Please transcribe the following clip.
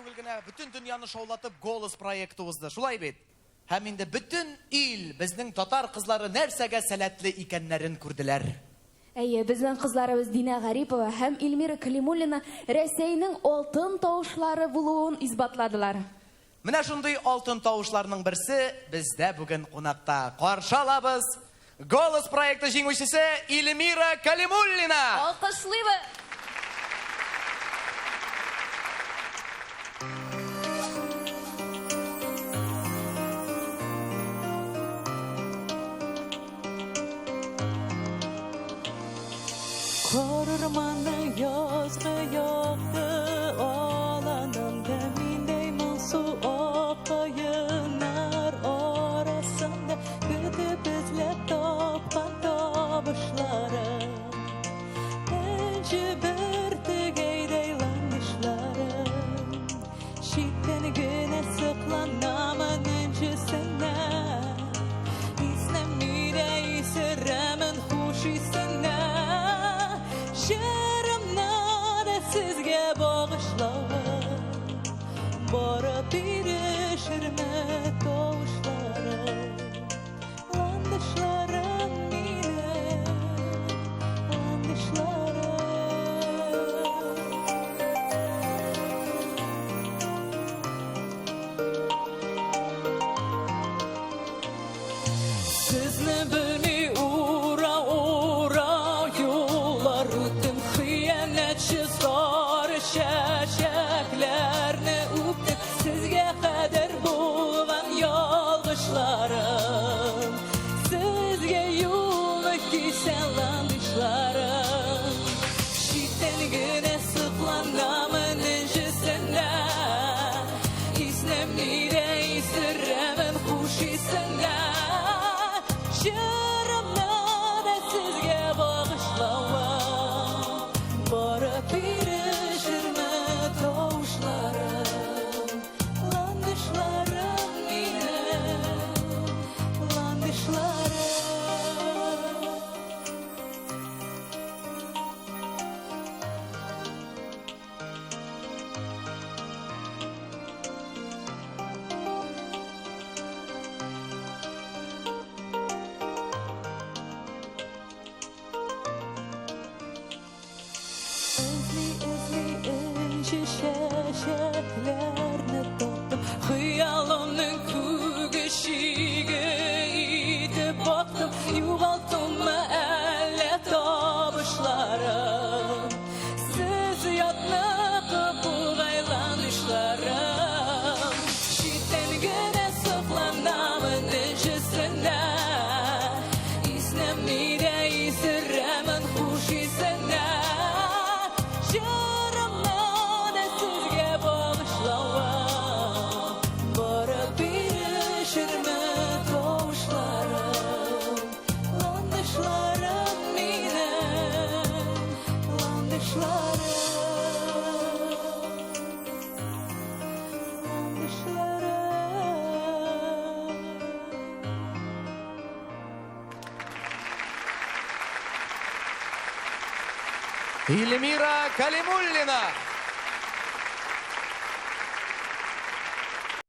түгел генә бөтен дөньяны шаулатып Голос проекты узды. Шулай бит? Һәм инде бөтен ил безнең татар кызлары нәрсәгә сәләтле икәннәрен күрделәр. Әйе, безнең кызларыбыз Динә Гарипова һәм Эльмира Калимуллина Рәсәйнең алтын тавышлары булуын исбатладылар. Менә шундый алтын тавышларның берсе бездә бүген кунакта. Каршы алабыз Голос проекты җиңүчесе Эльмира Калимуллина! Алкышлыйбыз! Карурманның язгы якты аланында миндәй моңсу ак каеннар арасында көтеп эзләп тапкан табышларым энҗе бөртегәйдәй ландышларым читтән генә сокланамын энҗесенә иснәми дә исерәмен хуш исенә җырымны да сезгә багышлавым барып ирешерме тавышларым ландышларым минем ландышларым. Сезне белми ура-ура юллар үттем, хыянәтче сары чәчәкләрне үптем. Сезгә кадәр булган ялгышларым, сезгә юлны кисә ландышларым. Читтән генә сокланамын энҗесенә, иснәми дә исерәмен хуш исенә. Җырымны да сезгә багышлавым, барып ирешерме тавышларым, ландышларым минем, ландышларым. Эзли, эзли энҗе чәчәкләрне таптым, хыялымның күге чиге итеп бактым, югалттыммы әллә табышларым, сез ятныкы бугай ландышларым. Читтән генә сокланамын энҗесенә, иснәми дә исерәмен хуш исенә. Җырымны да сезгә багышлавым, барып ирешерме тавышларым, ландышларым минем, ландышларым, ландышларым. Эльмира Калимуллина!